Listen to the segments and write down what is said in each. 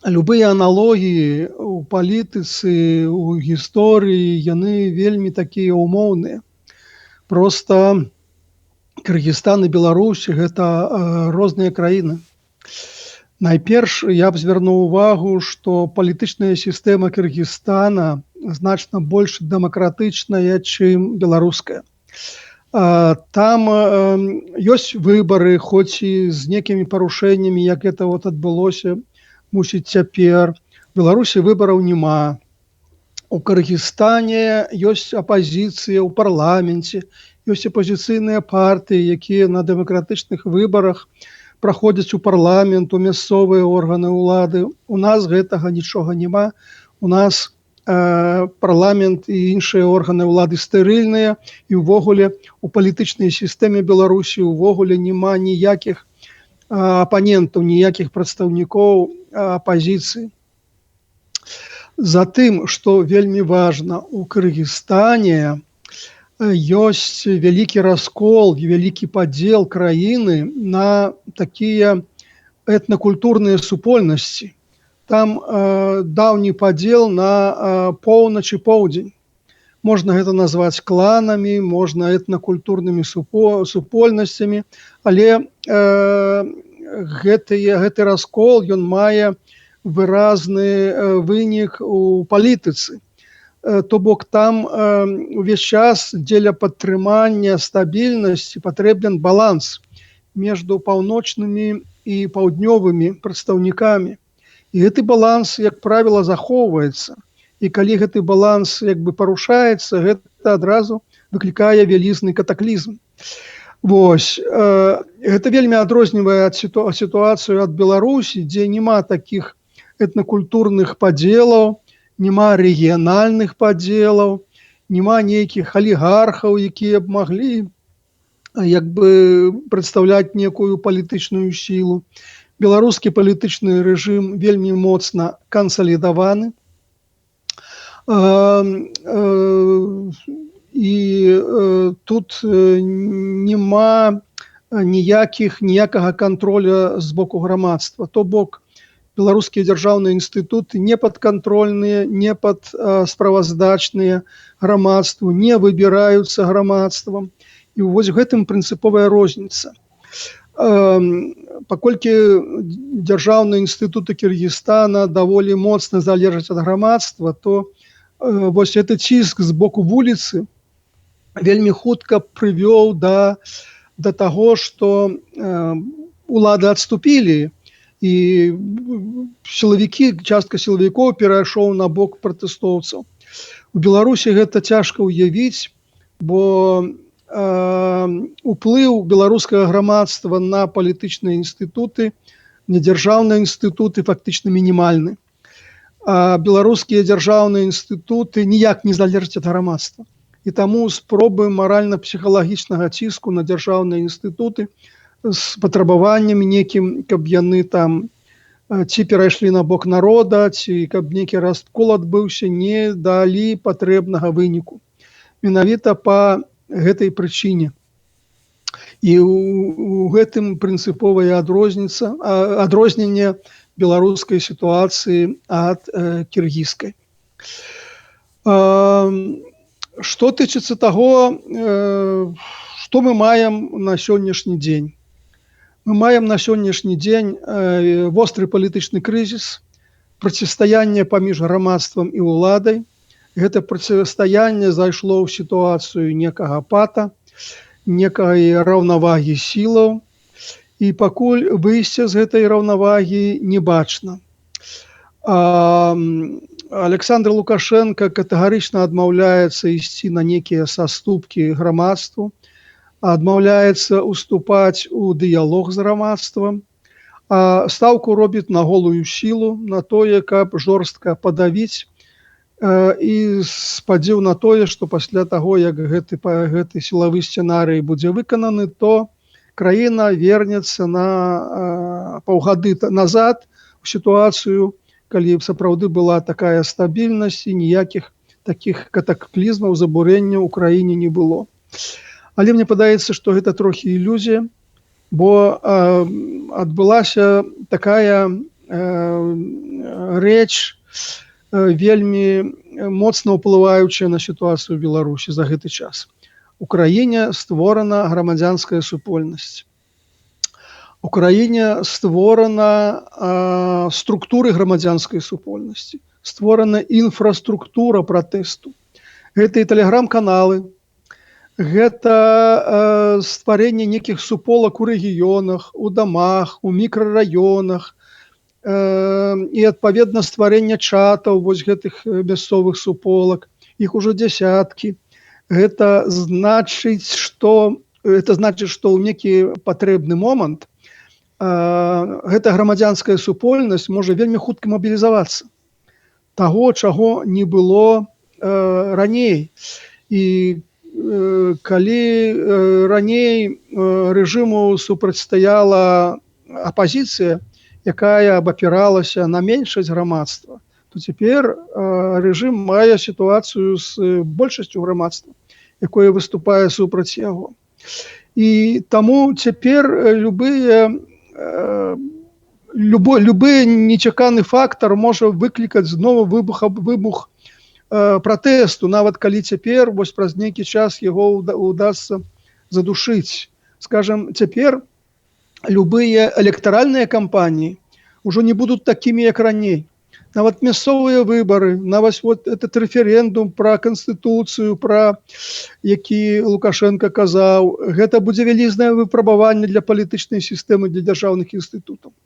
Любыя аналогіі ў палітыцы, у гісторыі, яны вельмі такія умоўныя. Просто Кыргызстан і Беларусь — гэта розныя краіны. Найперш я б звярнуў увагу, што палітычная сістэма Кыргызстана значна больш дэмакратычная, чым беларуская. Там ёсць выбары, хоць і з некімі парушэннямі, як это вот адбылося, мусіць, цяпер. Беларусі выбараў няма. У Кыргызстане ёсць апазіцыя ў парламенце, ёсць апазіцыйныя партыі, якія на дэмакратычных выбарах праходзяць у парламент, у мясцовыя органы ўлады. У нас гэтага нічога няма. У нас парламент і іншыя органы ўлады стэрыльныя, і ўвогуле у палітычнай сістэме Беларусі ўвогуле няма ніякіх апанентаў, ніякіх прадстаўнікоў апазіцыі. Затым, што вельмі важна, у Кыргызстане ёсць вялікі раскол, вялікі падзел краіны на такія этнакультурныя супольнасці. Там даўні падзел на поўнач і поўдзень. Можна гэта назваць кланамі, можна этнакультурнымі супольнасцямі, але гэты раскол, ён мае выразны вынік у палітыцы. То бок там увесь час дзеля падтрымання стабільнасці патрэбен баланс между паўночнымі і паўднёвымі прадстаўнікамі. І гэты баланс, як правіла, захоўваецца. І калі гэты баланс як бы парушаецца, гэта адразу выклікае вялізны катаклізм. Вось гэта вельмі адрознівае ад сітуацыю ад Беларусі, дзе няма такіх этнакультурных падзелаў, няма рэгіянальных падзелаў, няма нейкіх алігархаў, якія б маглі як бы прадстаўляць некую палітычную сілу. Беларускі палітычны рэжым вельмі моцна кансалідаваны. І тут няма ніякага кантроля з боку грамадства. То бок беларускія дзяржаўныя інстытуты не падкантрольныя, не пад справаздачныя грамадству, не выбіраюцца грамадствам. І вось гэтым прынцыповая розніца. Паколькі дзяржаўныя інстытуты Кіргізстана даволі моцна залежаць ад грамадства, то вось гэты ціск з боку вуліцы вельмі хутка прывёў да таго, што улады адступілі і сілавікі, частка сілавікоў перайшоў на бок пратэстоўцаў. У Беларусі гэта цяжка ўявіць, бо уплыў беларускага грамадства на палітычныя інстытуты, недзяржаўныя інстытуты фактычна мінімальны. А беларускія дзяржаўныя інстытуты ніяк не залежаць ад грамадства. І таму спробы маральна-псіхалагічнага ціску на дзяржаўныя інстытуты з патрабаваннямі некім, каб яны там ці перайшлі на бок народа, ці каб нейкі раскол адбыўся, не далі патрэбнага выніку. Менавіта па гэтай прычыне. І у гэтым прынцыповая адрозненне беларускай сітуацыі ад кіргізскай. Што тычыцца таго, што мы маем на сённяшні дзень. Мы маем на сённяшні дзень востры палітычны крызіс, процістаянне паміж грамадствам і ўладай. Гэта процістаянне зайшло ў сітуацыю некага пата, некай раўнавагі сілаў, і пакуль выйсця з гэтай раўнавагі не бачна. Александр Лукашенко катэгарычна адмаўляецца ісці на некія саступкі грамадству, адмаўляецца уступаць у дыялог з грамадствам, а стаўку робіць на голую сілу, на тое, каб жорстка падавіць, і спадзеў на тое, што пасля таго, як гэты сілавы сцэнарый будзе выкананы, то краіна вернецца на паўгады назад у сітуацыю, калі б сапраўды была такая стабільнасць і ніякіх такіх катаклізмаў, забурэнняў у краіне не было. Але мне падаецца, што гэта трохі ілюзія, бо адбылася такая рэч, вельмі моцна ўплываючая на сітуацыю ў Беларусі за гэты час. У краіне створана грамадзянская супольнасць. У краіне створана структуры грамадзянскай супольнасці, створана інфраструктура пратэсту. Гэта і тэлеграм-каналы, гэта стварэнне нейкіх суполак у рэгіёнах, у дамах, у мікрараёнах, і, адпаведна, стварэнне чатаў вось гэтых мясцовых суполак, іх ужо дзясяткі. Гэта значыць, што ў некі патрэбны момант гэта грамадзянская супольнасць можа вельмі хутка мабілізавацца. Таго, чаго не было раней. І калі раней рэжыму супрацьстаяла апазіцыя, якая абапіралася на меншасць грамадства, то цяпер рэжым мае сітуацыю з большасцю грамадства, якое выступае супраць яго. І таму цяпер любы нечаканы фактар можа выклікаць зноў выбух пратэсту, нават калі цяпер вось праз нейкі час яго удасца задушыць. Скажем, цяпер любыя электаральныя кампаніі ўжо не будуць такімі, як раней. Нават мясцовыя выбары, нават вот этот рэферэндум пра канстытуцыю, пра які Лукашенко казаў, гэта будзе вялізнае выпрабаванне для палітычнай сістэмы, для дзяржаўных інстытутаў.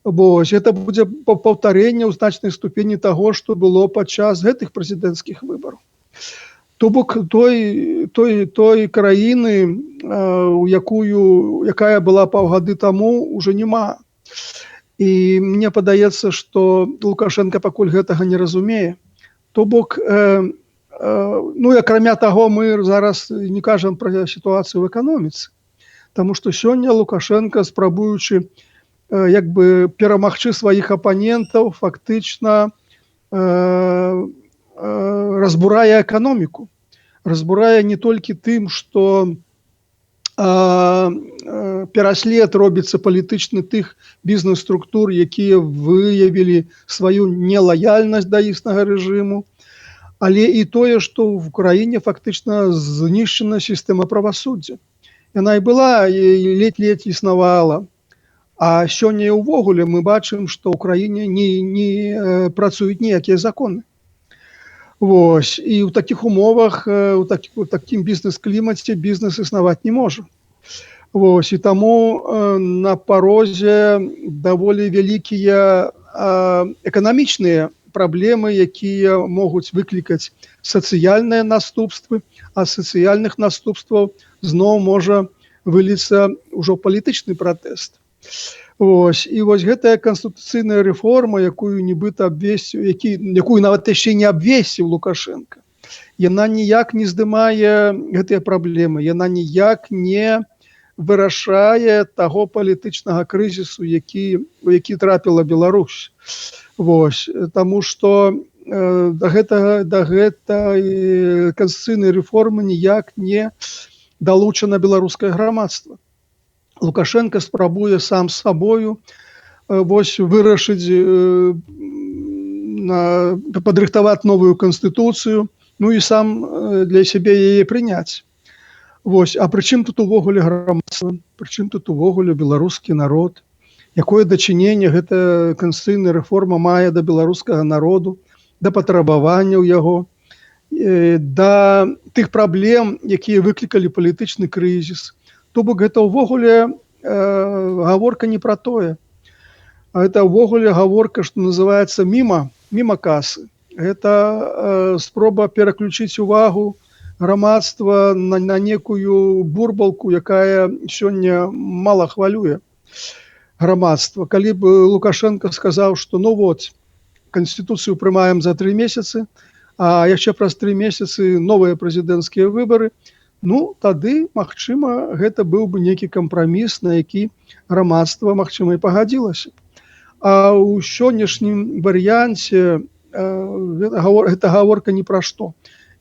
Вось гэта будзе паўтарэнне ў значнай ступені таго, што было падчас гэтых прэзідэнцкіх выбараў. То бок той краіны, у якую якая была паўгады таму, уже няма. І мне падаецца, што Лукашенко пакуль гэтага не разумее. То бок ну і акрамя таго, мы зараз не кажам пра сітуацыю ў эканоміцы. Таму што сёння Лукашенко, спрабуючы як бы перамагчы сваіх апанентаў, фактычна разбурае эканоміку. Разбурае не толькі тым, што пераслед робіцца палітычны тых бізнес-структур, якія выявілі сваю нелаяльнасць да існага рэжыму, але і тое, што ў краіне фактычна знішчана сістэма правасуддзя. Яна і была, і ледзь-ледзь існавала. А сёння ўвогуле мы бачым, што ў краіне не працуюць ніякія законы. Вось. І ў такіх умовах, у такім бізнес-клімаце бізнес існаваць не можа. Вось. І таму на парозе даволі вялікія эканамічныя праблемы, якія могуць выклікаць сацыяльныя наступствы, а сацыяльных наступстваў зноў можа выліцца ўжо палітычны пратэст. Вось. І вось гэтая канстытуцыйная рэформа, якую нібыта абвесціў, якую нават яшчэ не абвесціў Лукашенко, яна ніяк не здымае гэтыя праблемы, яна ніяк не вырашае таго палітычнага крызісу, у які трапіла Беларусь. Вось. Таму што да гэтай канстытуцыйнай рэформы ніяк не далучана беларускае грамадства. Лукашенко спрабуе сам з сабою вось вырашыць, падрыхтаваць новую канстытуцыю, ну і сам для сябе яе прыняць. Вось. А прычым тут увогуле грамадства, прычым тут увогуле беларускі народ, якое дачыненне гэта канстытуцыйная рэформа мае да беларускага народу, да патрабаванняў яго, да тых праблем, якія выклікалі палітычны крызіс? То бок гэта ўвогуле гаворка не пра тое. А это ўвогуле гаворка, што называецца, міма касы. Гэта спроба пераключыць увагу грамадства на некую бурбалку, якая сёння мала хвалюе грамадства. Калі б Лукашенко сказаў, што ну вот, канстытуцыю прымаем за 3 месяцы, а яшчэ праз 3 месяцы новыя прэзідэнцкія выбары, ну тады, магчыма, гэта быў бы нейкі кампраміс, на які грамадства, магчыма, і пагадзілася. А ў сённяшнім варыянце гэта гаворка ні пра што.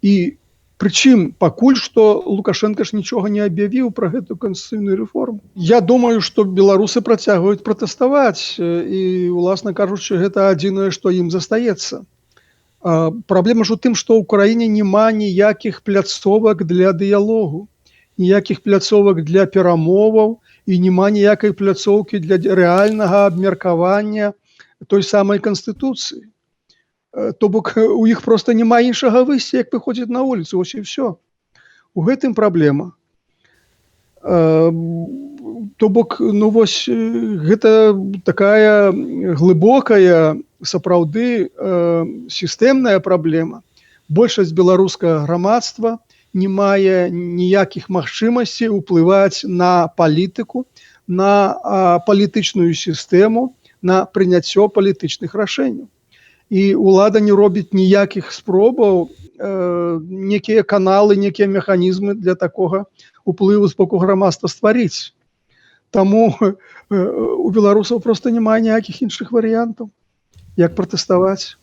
І Прычым пакуль што Лукашэнка ж нічога не аб'явіў пра гэтую канстытуцыйную рэформу. Я думаю, што беларусы працягваюць пратэставаць, і, уласна кажучы, гэта адзінае, што ім застаецца. Праблема ж у тым, што ў краіне няма ніякіх пляцовак для дыялогу, ніякіх пляцовак для перамоваў і няма ніякай пляцоўкі для рэальнага абмеркавання той самай канстытуцыі. То бок у іх проста няма іншага выйсця, як выходзіць на вуліцу, ось і ўсё. У гэтым праблема. То бок, ну вось, гэта такая глыбокая, сапраўды, сістэмная праблема. Большасць беларускага грамадства не мае ніякіх магчымасцей уплываць на палітыку, на палітычную сістэму, на прыняццё палітычных рашэнняў. І ўлада не робіць ніякіх спробаў некія каналы, некія механізмы для такога уплыву з боку грамадства стварыць. Таму у беларусаў проста няма ніякіх іншых варыянтаў, як пратэставаць.